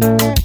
Thank you.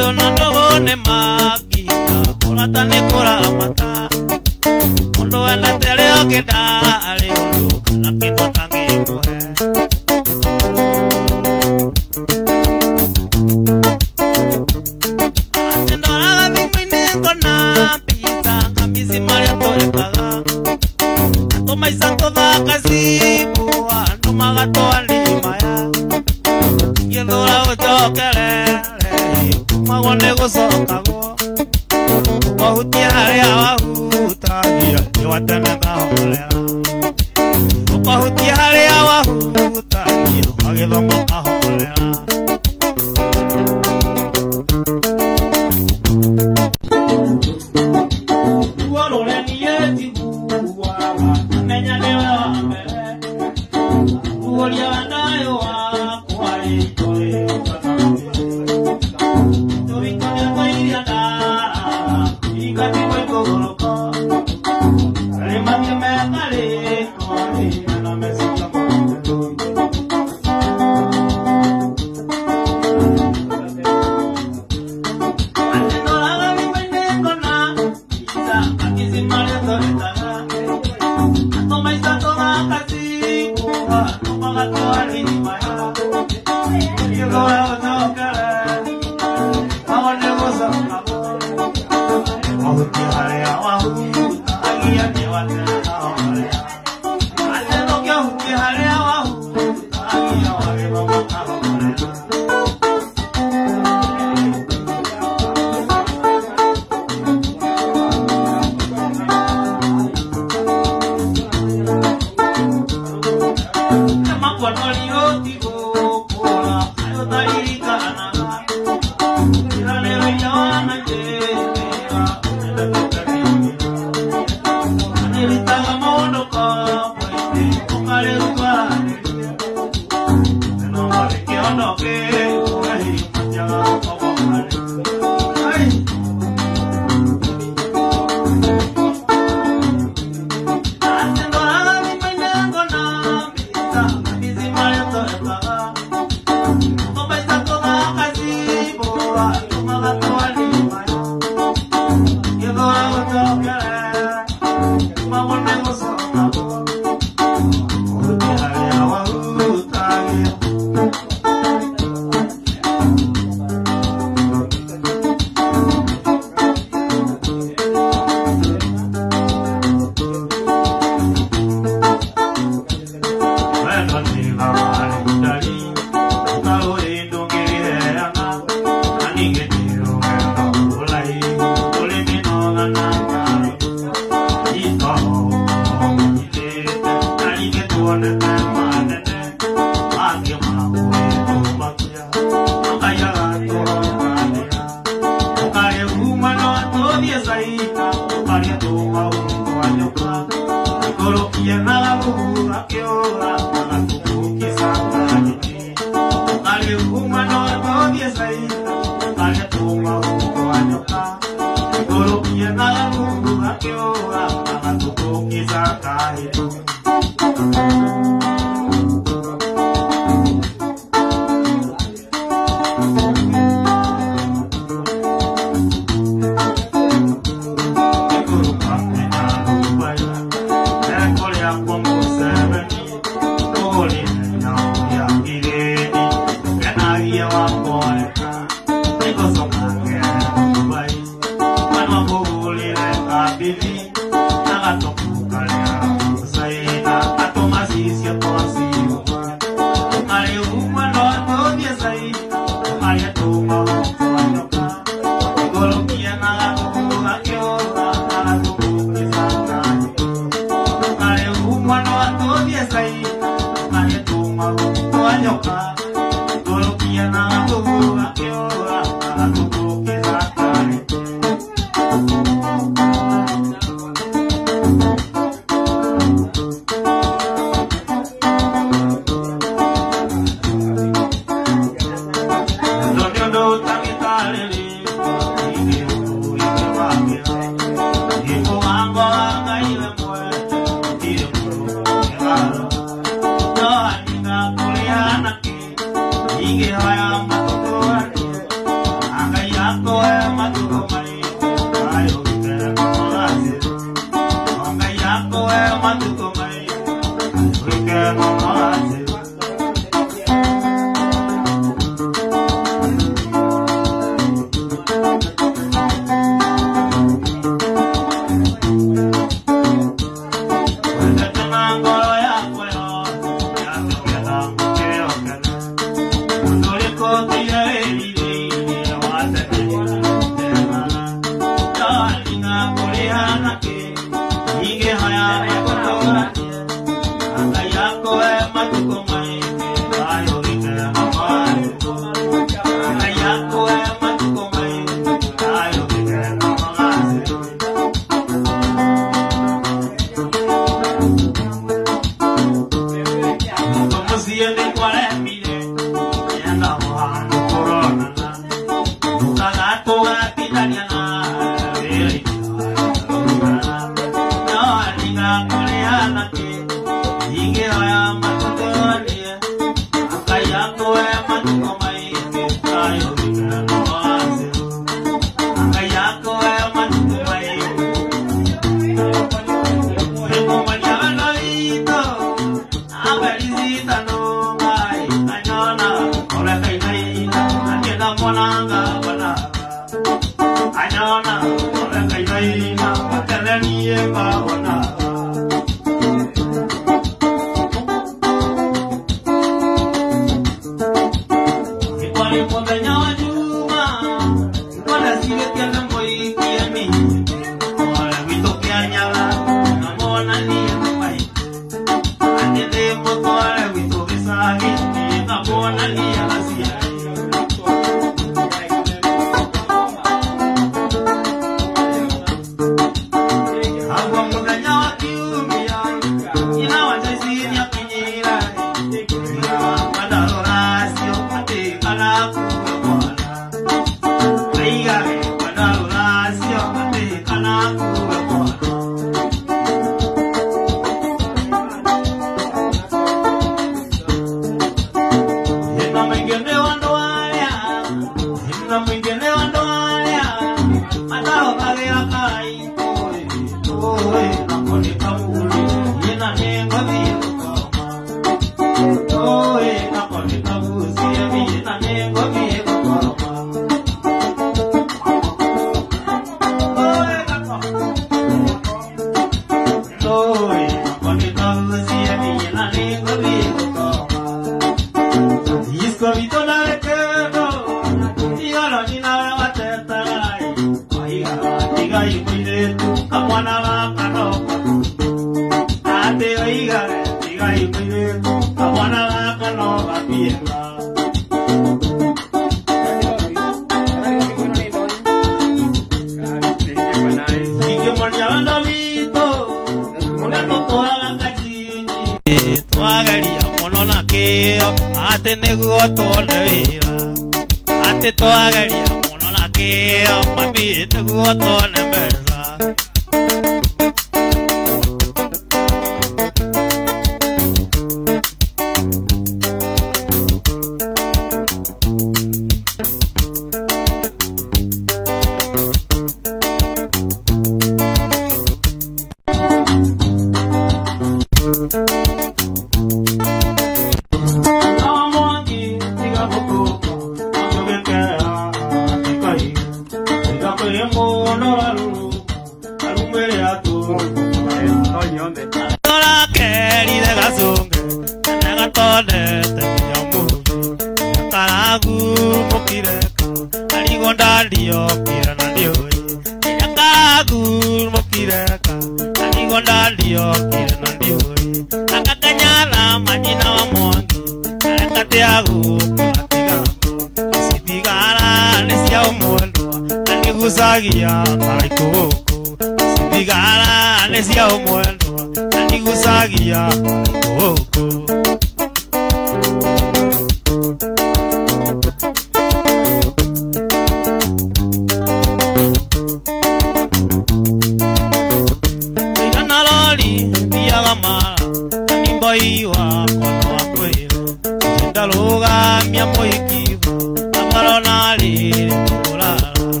Ndalugamia muhikivu amarona riri kulala.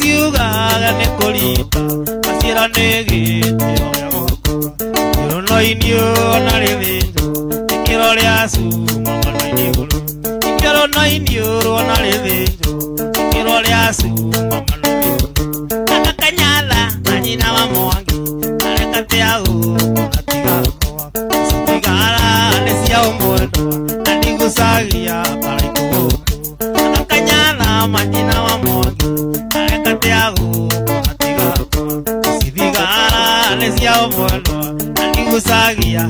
kiugaga nĩ kũrimba maciĩra nĩ gĩtĩo gĩa gwakwa ikĩrũno-inĩ ona rĩthĩnjwo ikĩro rĩa cuma mano-inĩ igũrũ ikĩrũno-inĩ ona rĩthĩnjwo ikĩro rĩa cuma mano-inĩ igũrũ kaka Kanyatha na nyina wa Mwangi areka tia gũkũ na tigakwa citigara nĩ cia ũmwendwa na ndigucagia karaikũ gũkũ kaka Kanyatha manyina wa Mwangi areka tia gũkũ na tigakwa cithigara nĩ cia ũmwendwa na ndigucagia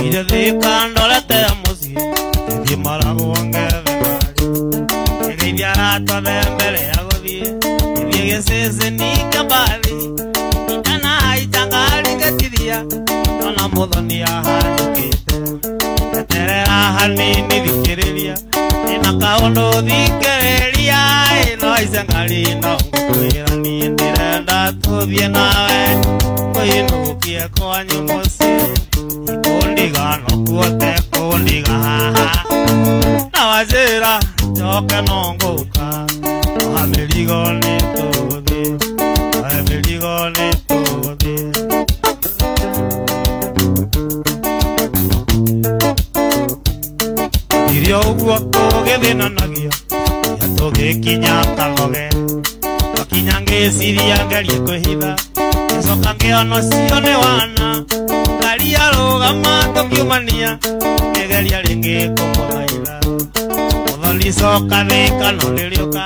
Ire thika ndorete mũciĩ Thiĩ maragwo ngethe ngari Ngeithia arata mbere ya gũthiĩ Thiĩ gĩcĩcĩ kĩmbathi Itanahaica ngari ngĩtithia Ndona mũthoni ahanyũkĩte Eterera hanini thikĩrĩria Ndĩna kaũndũ thikĩrĩria No haice ngari no ngũkwĩra niĩ ndĩrenda tũthiĩ nawe Ngũinũkie kwanyu mũciĩ Kũndiga no kuote kũndiga haha Na wanjĩra njoke no ngũka Oha mĩrigo nĩ tũgũthiĩ Oha mĩrigo nĩ tũgũthiĩ Irio ũguo tũgĩthĩnanagia Ya tũgĩkinya Kathoge Twakinya ngĩciria ngerie kwĩhitha Ngĩcoka ngĩona ũcio nĩ wana Ngari yarũgama tũkiumania Ngĩgeria rĩngĩ kũmũthaitha Mũthoni coka thika no ndĩrĩũka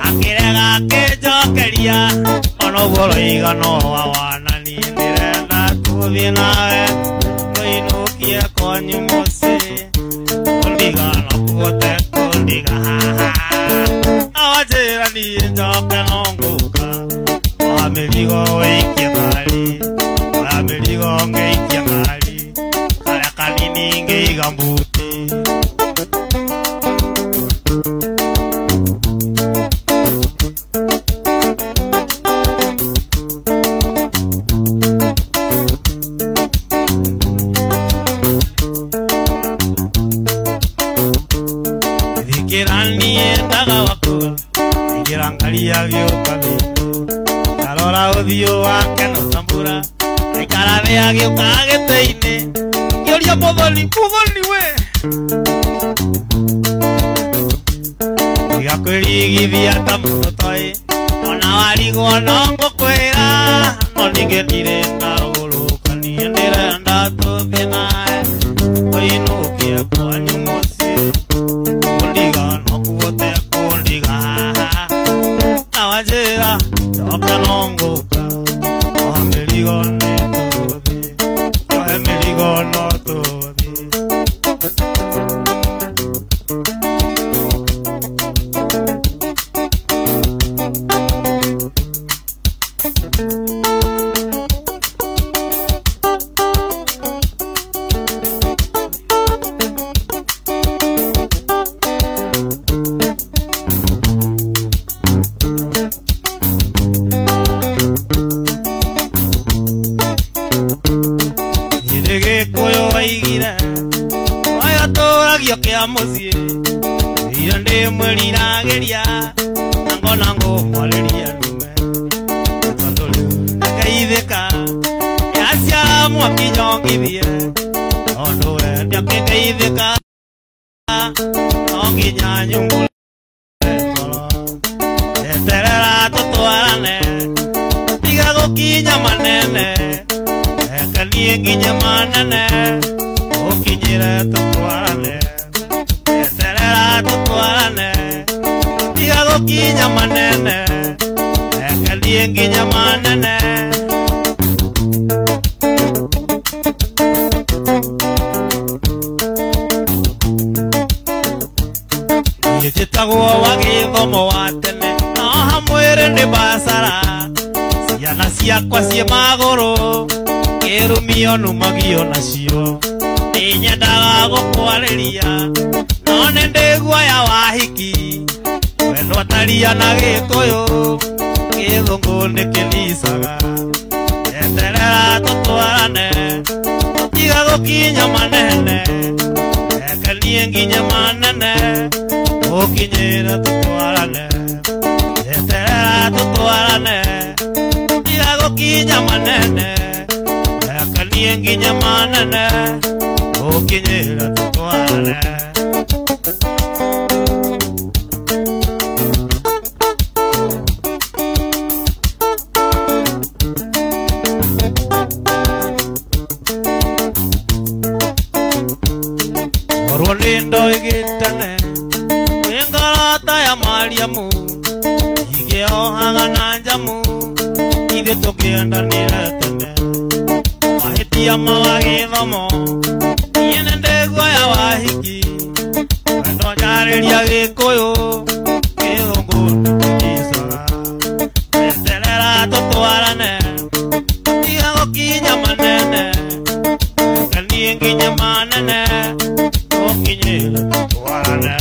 Akĩrega akĩnjokeria Ona ũguo ũroiga no wa wana niĩ ndĩrenda tũthiĩ nawe Ngũinũkie kwanyu mũciĩ Kũndiga no kuote kũndiga haha Na wanjĩra niĩ njoke no ngũka Oha mĩrigo wĩikie ngari Oya mĩrigo ngĩikia ngari Karĩa kanini ngĩiga mbuti Thikĩra niĩ ndaga wakua Ingĩra ngari agĩũka thĩinĩ Ndarora ũthiũ wake no ta mbura Aikara thĩ agĩũka gĩtĩ-inĩ Ngĩũria mũthoni mũthoni we Tiga kwĩrigithia ta mũndũ toĩ Ona warigwo no ngũkwĩra No ningĩ ndirĩ ndarũgũrũka niĩ ndĩrenda tũthiĩ nawe Ngũinũkie kwanyu mũciĩ Kũndiga no kuote kũndiga haha Na wanjĩra njoke no ngũka Oha mĩrigo nĩ tũgũthiĩ Ohe mĩrigo no tũgũthiĩ Nyĩrĩ Gĩkũyũ waigire Oya tũragio kĩa mũciĩ Irio ndĩmwĩriragĩria Na ngona ngũmwarĩria ndume Tondũ rĩu ndageithĩka Yaciara mwaki nyongithie Tondũ we ndakĩgeithĩka No nginya nyumbũre ngoro Eterera tũtwarane Tiga gũkinya manene Reke niĩ nginye manene Ũkinyĩre tũtwarane Eterera tũtwarane Tiga gũkinya manene Reke niĩ nginye manene Niĩ njĩtagwo wa gĩthomo wa tene No hamwĩrĩ nĩ bacara Ciana ciakwa ciĩ magũrũ Kĩrumio numagio nacio Nĩ nyendaga gũkwarĩria No nĩ ndĩ guoya wa hiki Wendwo taria na Gĩkũyũ Gĩthũngũ nĩ kĩnicaga Eterera tũtwarane Tũtiga gũkinya manene Reke niĩ nginye manene Ũkinyĩre tũtwarane Eterera tũtwarane Tũtiga gũkinya manene Reke niĩ nginye manene Ũkinyĩre tũtwarane Korwo nĩ ndoigĩtene Nĩ ngoro ta ya Mariamu Ingĩohaga na njamu Ithuĩ tũkĩendanĩre tene Mahĩtia ma wa gĩthomo ya wahiki wendo njarĩria gĩkũyũ gĩthũngũ nĩkĩcoga eterera tũtwarane tiga gũkinya manene kanie nginya manene tũkinyĩre tũtwarane.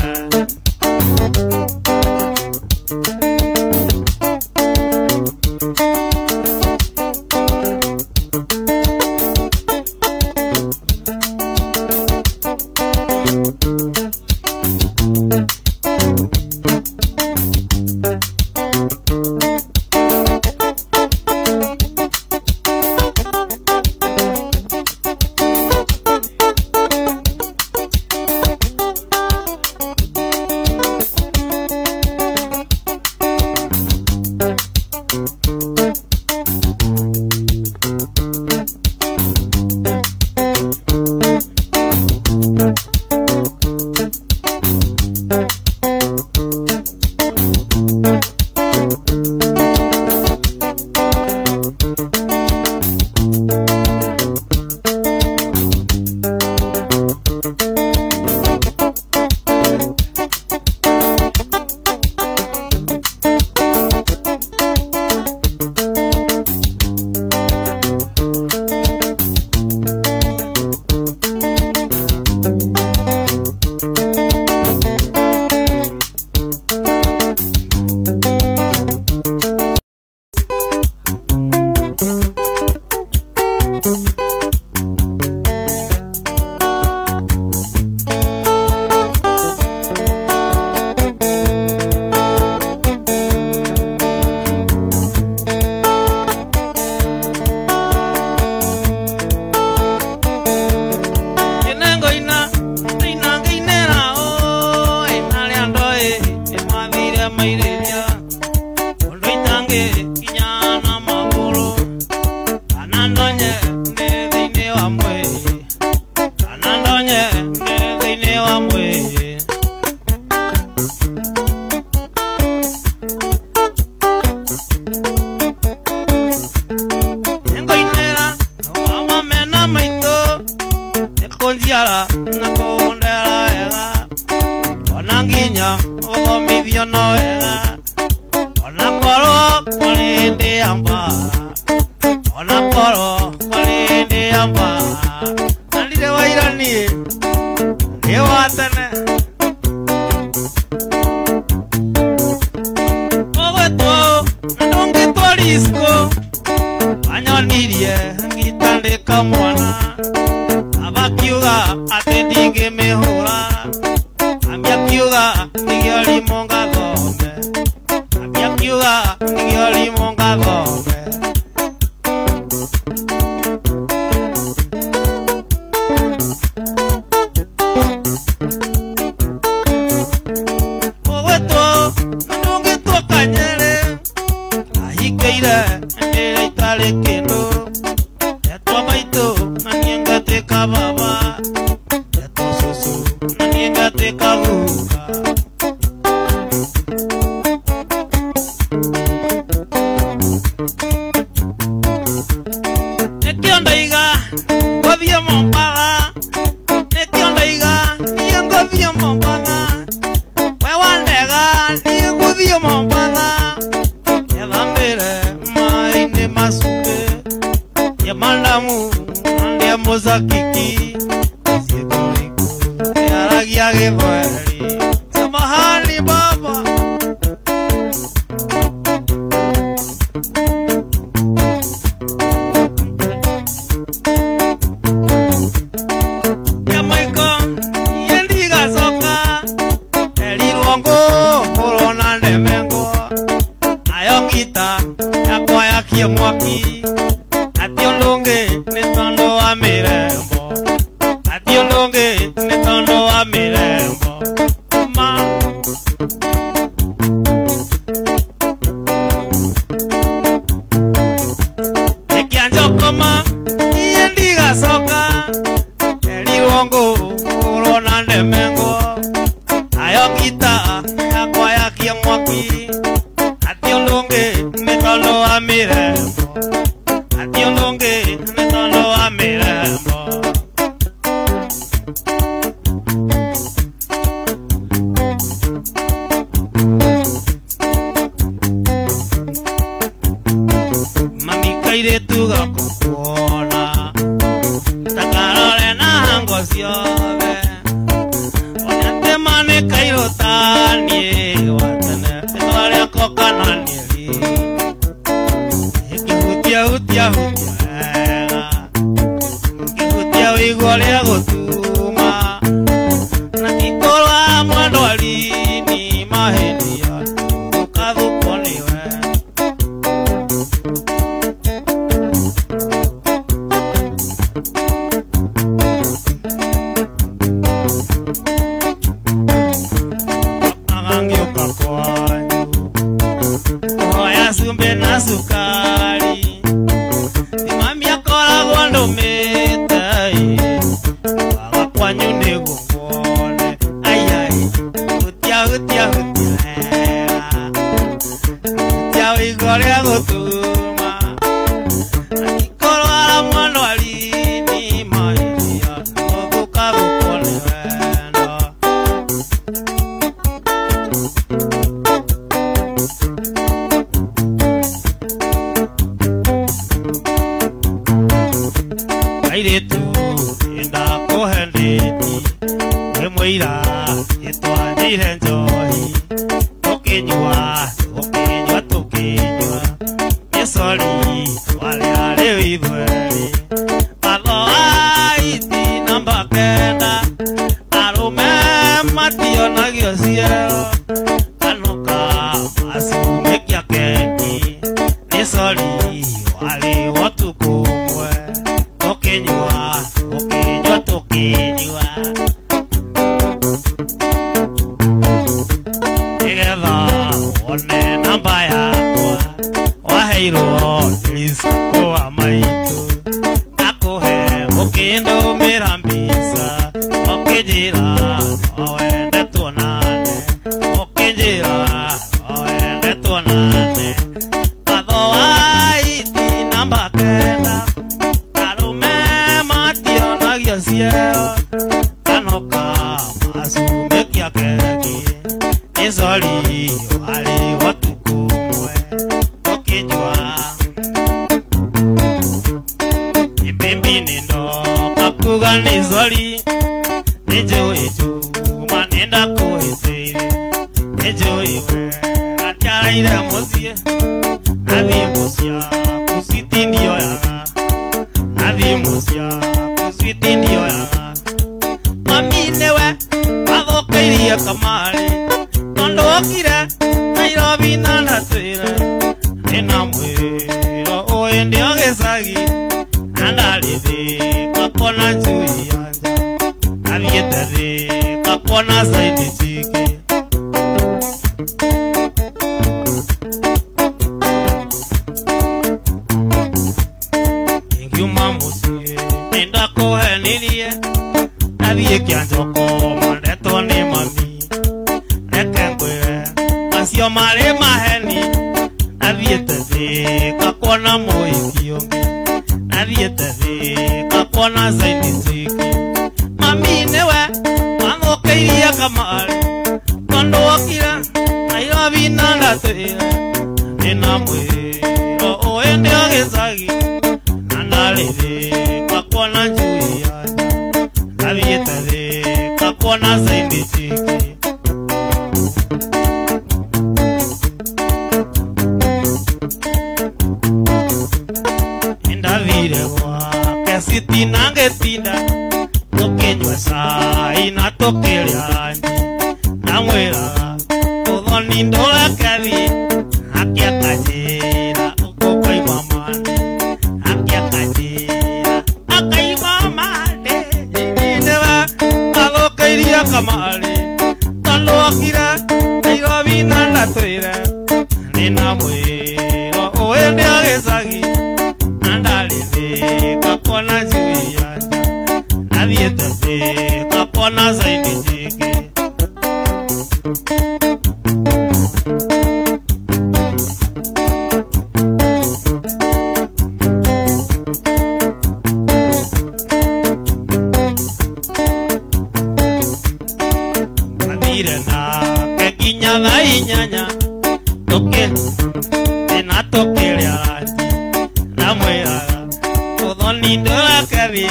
ciothe Onatema nĩ kairũ taniĩ watene Rĩtwa rĩakwa kana nĩ ri Ĩkĩhutia hutia hutia wega Ĩkĩhutia wĩigua rĩa gũtuma Na ikorwa mwendwari-inĩ mahĩtia Ũkathũkwo nĩwe Angĩũka kwanyu Kũhoya cumbĩ na cukari Mami akoragwo ndũmĩte Waga kwanyu nĩguo nguone Ai ai Hutia hutia hutia wega Hutia wĩigua rĩa gũtuma Angĩkorwo mwendwari-inĩ mahĩtia Ũgũkathũkwo nĩ wendo Airĩtu nĩndakũhendeti Wĩ mũira nĩtwanyuire njohi Tũkĩnyua tũkĩnyua tũkĩnyua Mĩcori twarĩa rĩu ithuerĩ Watho wa iti namba kenda Arũme mationagio ciero Kanuka macumĩkia keki Mĩcori warĩhwo ũtukũ ũmwe Tũkĩnyua tũkĩnyua tũkĩnyua Nĩgetha wone namba yakwa Waheirwo nĩ wa maitũ Akũhe ũkĩndũmĩra mbica Ũkĩnjĩra no wende tuonane Ũkĩnjĩra no wende tuonane Watho wa iti namba kenda Arũme mationagio ciero Kanuka macumĩkia keki Mĩcori warĩhwo ũtukũ ũmwe Tũkĩnyua Ibimbi nĩndoka kuga nĩ cori Nĩnjũĩ Juma nĩndakũhĩtĩire Nĩnjũĩ wega ndiaraire mũciĩ Na thimũ ciaku citindioyaga Na thimũ ciaku citindioyaga Mami nĩwe wathũkĩirie kamarĩ Tondũ okire Nairobi na ndatwĩre Ndĩna mwĩro ũyũ ndĩ o gĩcagi Na ndarĩ thĩka kuona njui ya nja Athiĩte thĩka kuona caidi ciki Ingiuma mũciĩ nĩndakũhenirie Ndathiĩ Kĩanjoko mandetwo nĩ mami Reke ngwĩre macio marĩ maheni Nathiĩte thĩka kuona mũhiki ũngĩ Nathiĩte thĩka kuona caidi ciki Mami nĩwe wathũkĩirie kamarĩ Tondũ okire Nairobi na ndatwĩre Ndĩna mwĩro ũyũ ndĩ o gĩcagi Na ndarĩ thĩka kuona njui ya nja Ndathiĩte thĩka kuona caidi ciki Nĩndathire gwake citina ngĩtinda Tũkĩnyua cai na tũkĩrĩa nji Ndamwĩraga ũthoni ndũreke thiĩ Akĩakanjĩra ũkũkaima mande Akĩakanjĩra akaima mande Nĩwe wathũkĩirie kamarĩ Tondũ okire Nairobi na ndatwĩre Ndĩna mwĩro ũyũ ndĩ o gĩcagi Na ndarĩ thĩka kuona njui ya nja Nathiĩte thĩka kuona caidi ciki Athire nake nginya thaa inyanya Tũkĩ na tũkĩrĩa ranji Ndamwĩraga ũthoni ndũreke thiĩ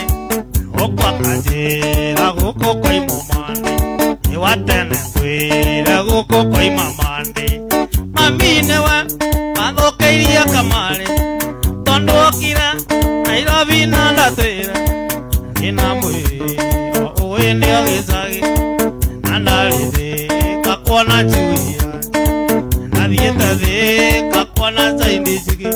Ũkwa kanjĩra gũkũ kwa imamande nĩ wa tene ngwĩrire gũkũ kwa imamande mami nĩwe wathũkĩirie kamarĩ tondũ okire Nairobi na ndatwĩra ndĩna mwĩro ũĩ nĩo gĩcagi na ndarĩ thĩka kuona chuia nathiĩte thĩka kuona caindi njigi.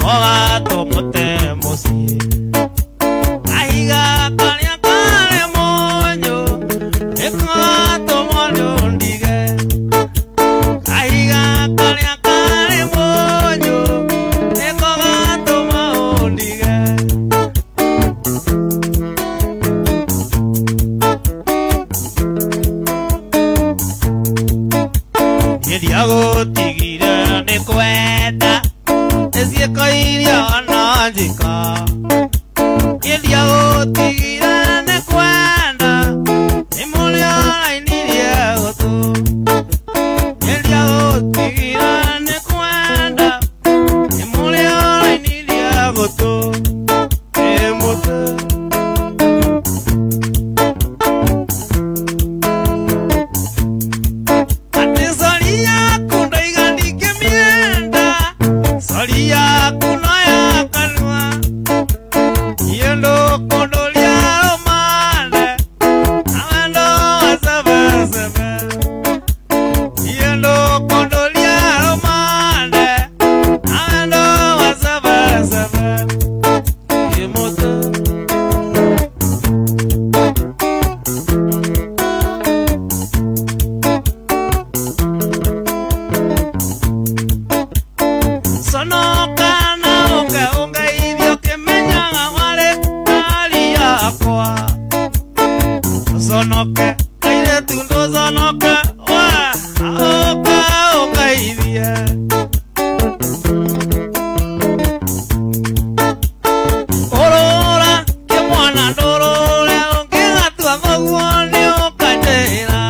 Nĩko gatũmũte mũciĩ kahiga karĩa karĩ mũnyũ nĩko gatũma ndige kahiga karĩa karĩ mũnyũ nĩko gatũma ũndige. Niĩ ndiagũtigire nĩ kwenda nĩ ciĩko iria ona njĩka. Niĩ ndiagũtigire nĩ kwenda nĩ mũrĩa ũrainirie gũtũ. Niĩ ndiagũtigire nĩ kwenda nĩ mũrĩa ũrainirie gũtũ. Ĩ mũtũ. Atĩ sori yaku ndoiga ndingĩmĩenda, sori yaku no ya kanua. Niĩ ndũkũndũria rũmande na wendo wa cebecebe. Niĩ ndũkũndũria rũmande na wendo wa cebecebe. Ĩ mũtũ. Sonoka na ũke ũngeithie ũkĩmenyaga warĩ ngari yakwa. Ũconoke kairĩtu ndũconoke we ũke ũngeithie. Ũrũra kĩmwana ndũrũre ũngĩgatua thoguo nĩũkanjĩra.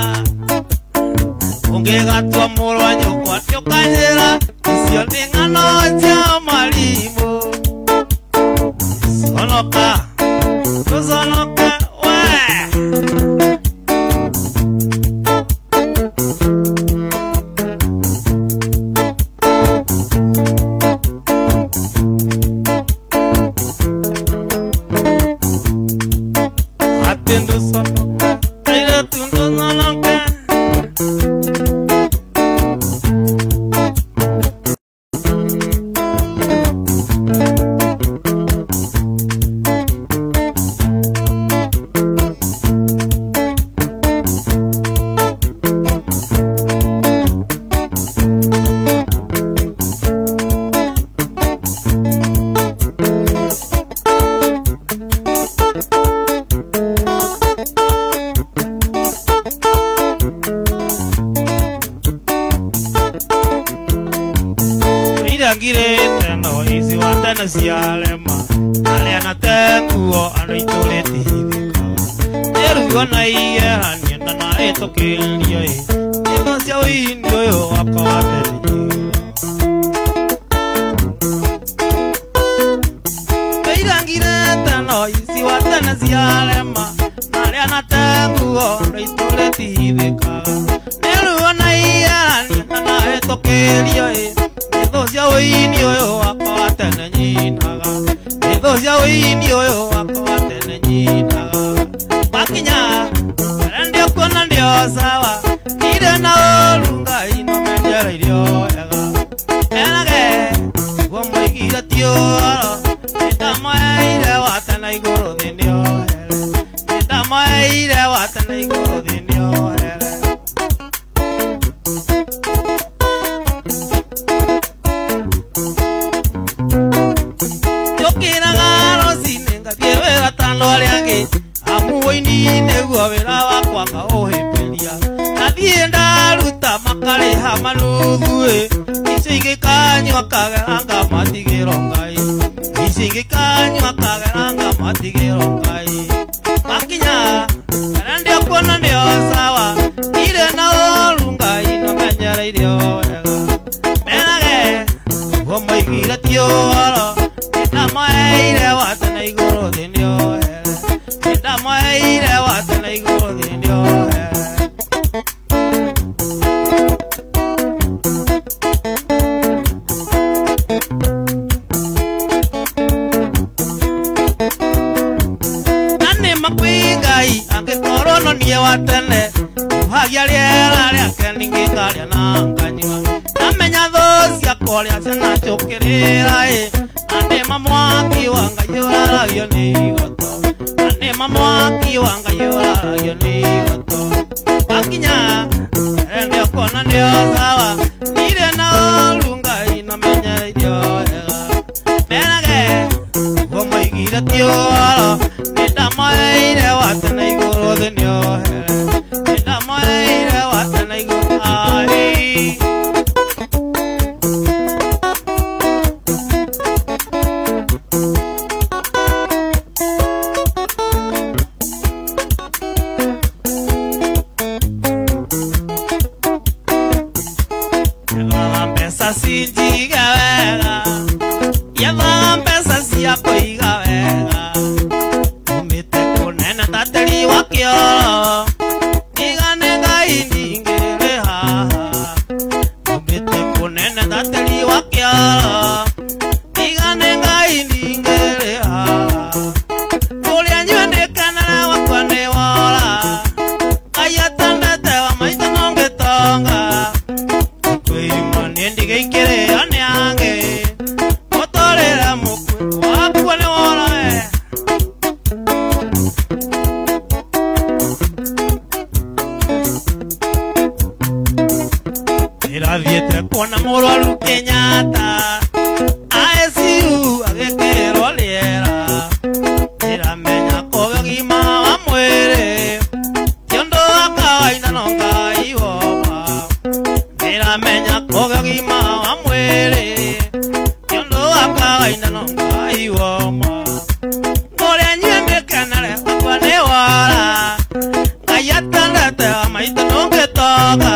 Ũngĩgatua mũrũ wa nyũkwa nĩũkanjĩra. Icio nĩ ng'ano cia marimũ. Conoka ndũconoke we. Atĩ ndũconoke kairĩtu ndũconoke. Irangirĩte no ici wa tene ciarema arĩa na te nguo andũ aitũrĩte ithika nĩ ruo na igeranio na na ĩtũkĩrio ĩ nyĩmbo cia ũini ũyũ wakwa wa tene Irangirĩte no ici wa tene ciarema arĩa na te nguo andũ aitũrĩte ithika nĩ ruo na igeranio na na ĩtũkĩrio ĩ nyĩmbo cia ũini ũyũ wakwa wa tene nyinaga. Nyĩmbo cia ũini ũyũ wakwa wa tene nyinaga. Makinya arĩa ndĩkuona ndio sawa ndirĩ na ũũru Ngai no menjereirio wega. Erage guo moigire ti ũhoro nĩndamweire wa tene igũrũ thĩ nĩohere. Nĩndamweire wa tene igũrũ thĩ nĩohere. Njũkĩraga rũcinĩ ngathiĩ wĩra ta andũ arĩa angĩ amu ũini nĩguo wĩra wakwa ngaũhĩmbĩria. Ndathiĩ ndaruta makarĩha manuthu ĩ icio ingĩ kanyua kagera ngamatigĩrwo Ngai. Icio ingĩ kanyua kagera ngamatigĩrwo Ngai. Makinya arĩa ndĩkuona ndio sawa ndirĩ na ũũru Ngai no menyereirio wega. Merage guo moigire ti ũhoro nĩndamweire wa tene igũrũ thĩ nĩohere. Nĩndamweire wa tene igũrũ thĩ nĩohere. Na nĩ ma kwĩ Ngai angĩkorwo no niĩ wa tene huhagia rĩera rĩake ningĩ ngarĩa na nganyua. Ndamenya thũ ciakwa ũrĩa ciananjũkĩrĩra ĩ wa Ngai ũraragio nĩ igoto na nĩma mwaki wa Ngai ũraragio nĩ igoto wakinya mbere nĩũkuona nĩo sawa ndirĩ na ũru Ngai na menyereirio wega merage ũguo moigire ti ũhoro nĩndamoeire wa tene igũrũ thĩ nĩohere nĩndamoeire wa tene igũrũ ai. Yethaga mbeca cinjige wega yethaga mbeca cia kũiga wega umĩte kũnene ta tĩri wa kĩoro tiga nĩ Ngai ndingĩrĩ haha umĩte kũnene ta tĩri wa kĩoro tiga nĩ Ngai ndingĩrĩ haha kũrĩa nyue ndĩkenere wakwa nĩ wora Ngai atendete wa maitũ no ngĩtonga kwĩima niĩ ndigĩikĩrĩo nĩ angĩ mũtũrĩre mũkuĩ wakua nĩ wora we. Ndĩrathiĩte kuona mũrwaru Kenyatta ICU agĩkĩrwo rĩera ndĩramenya kũgĩa ũgima wa mwĩrĩ ti ũndũ wa kawaida no Ngai woma ndĩramenya kũgĩa ũgima wa mwĩrĩ ti ũndũ wa kawaida no Ngai woma kũrĩa nyue ndĩkenere wakwa nĩ wora Ngai atendete wa maitũ ndũngĩtonga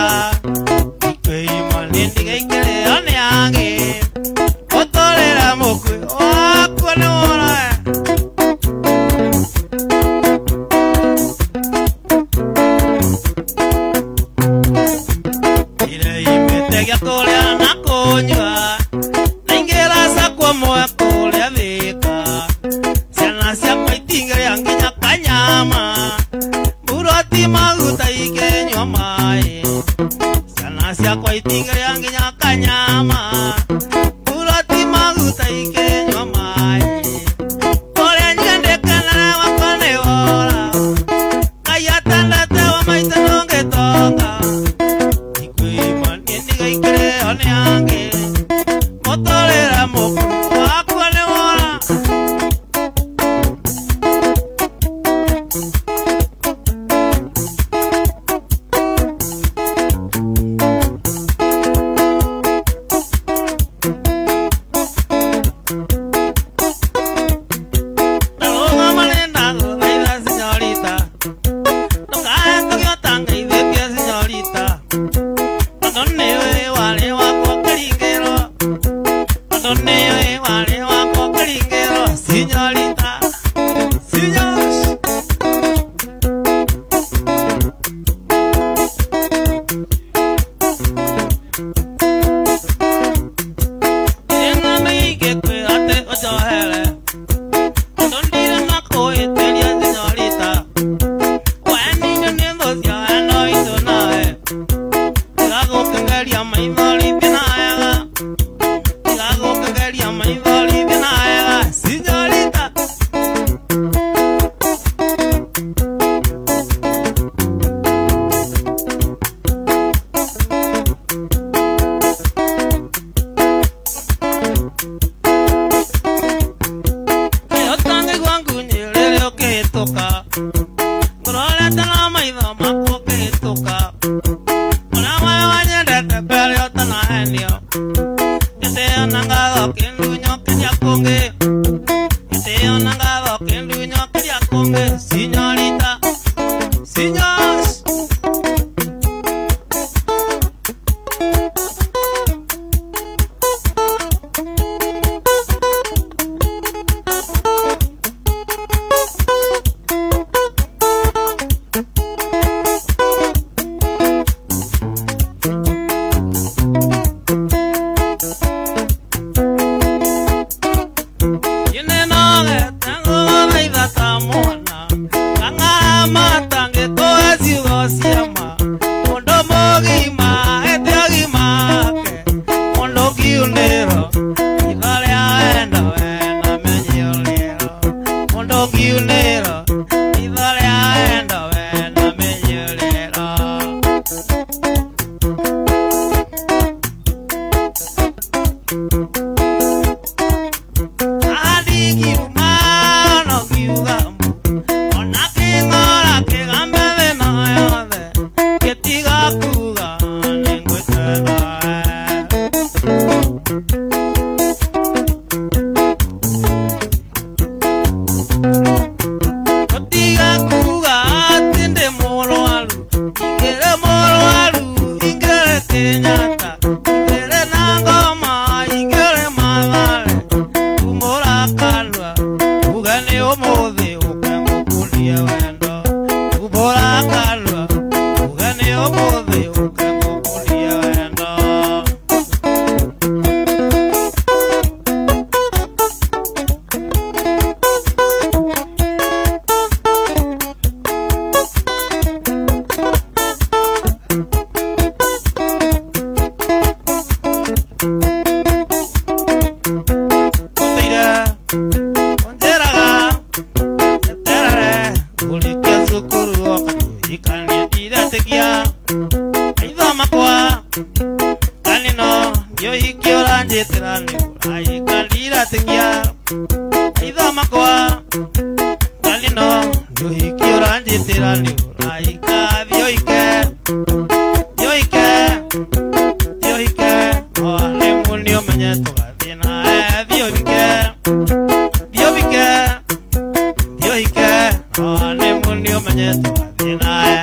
kwĩima niĩ ndigĩikĩrĩo nĩ angĩ mũtũrĩre mũkuĩ wakua nĩ wora we. Ndireimĩte gĩa kũrĩa na kũnyua ndaingĩra cakwa mwe kũrĩa Thĩka ciana ciakwa itingĩrĩa nginya kanyama mburoti maguta ikĩnyua maĩ ciana ciakwa itingĩrĩa nginya kanyama mburoti maguta ikĩnyua maĩ kũrĩa nyue ndĩkenere wakwa nĩ wora Ngai atendete wa maitũ ndũngĩtonga ikwĩima niĩ ndigĩikĩrĩo nĩ angĩ mũtũrĩre mũkuĩ wakua nĩ wora. Ndarũgama nĩ ndagũthaitha senyorita ndũkae kũgĩota ngeithĩtie senyorita tondũ nĩũĩ warĩ wakwa kĩringĩro tondũ nĩũĩ warĩ wakwa kĩringĩro senyorita senyor. Ndirĩ na mĩingĩ kwĩra atĩ ũnjohere tondũ ndirĩ na kũhĩtĩria senyorita wenindio nĩ thũ cia wendo witũ nawe tiga gũkĩgeria maithori thiĩ na wega tiga gũkĩgeria maithori thiĩ na wega senyorita. Onjeraga eterere ulikia cukuru okatuhikania ndiretĩkia maitho makwa kanino nĩũhiki ũranjĩtĩra nĩ ũrahika ndiretĩkia maitho makwa kanino nĩũhiki ũranjĩtĩra nĩ ũrahika thiũike thiũike thiũike oarĩmu nĩũmenye tũgathiĩ nawe thiũike thiũike thiũike oarĩmu nĩũmenye tũgathiĩ nawe.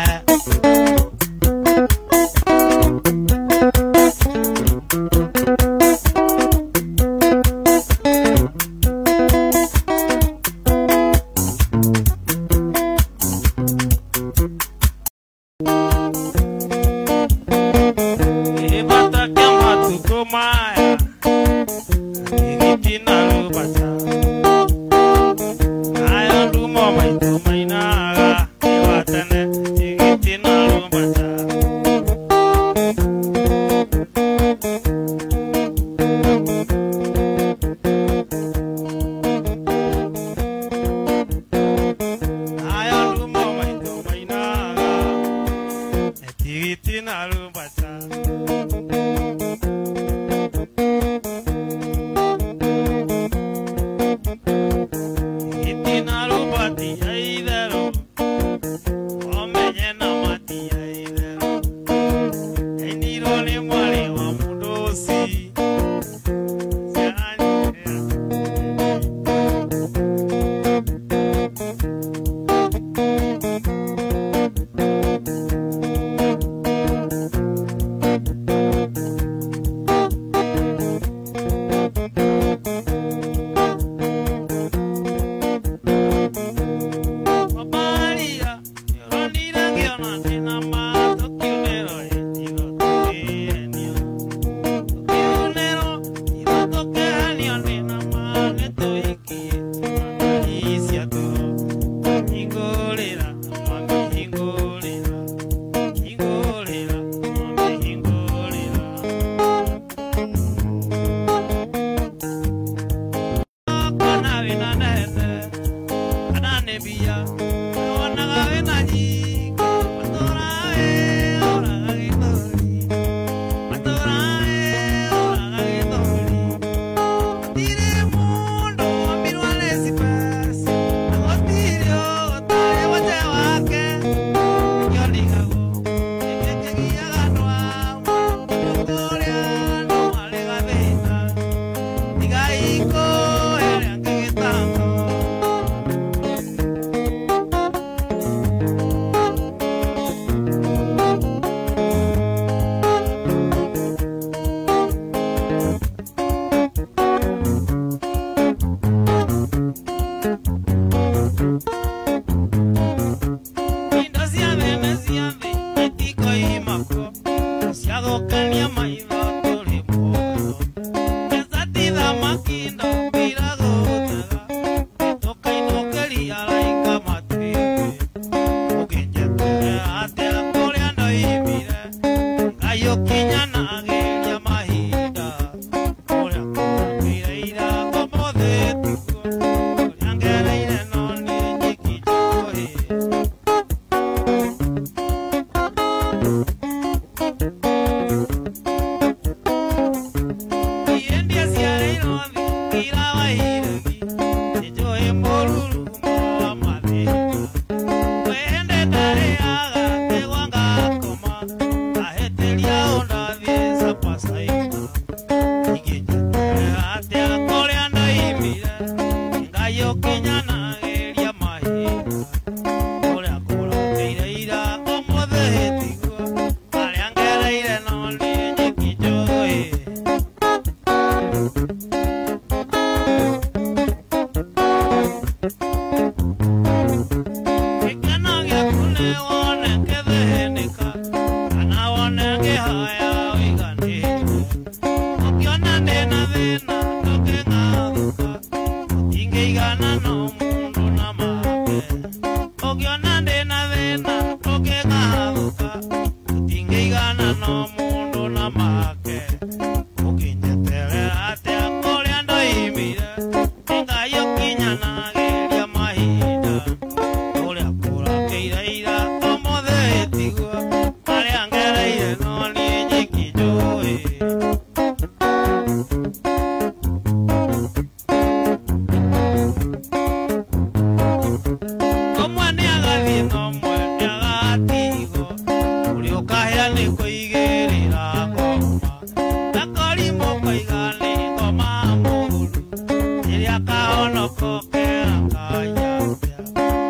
Kĩrĩa kahonokokera kaya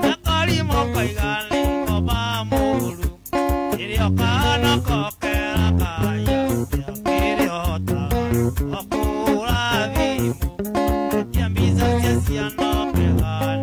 Nakarimo kaigale koba muru Kĩrĩa kahonokokera kaya Kĩrĩa hota okura thimu Etia mbica cia ciana kegane.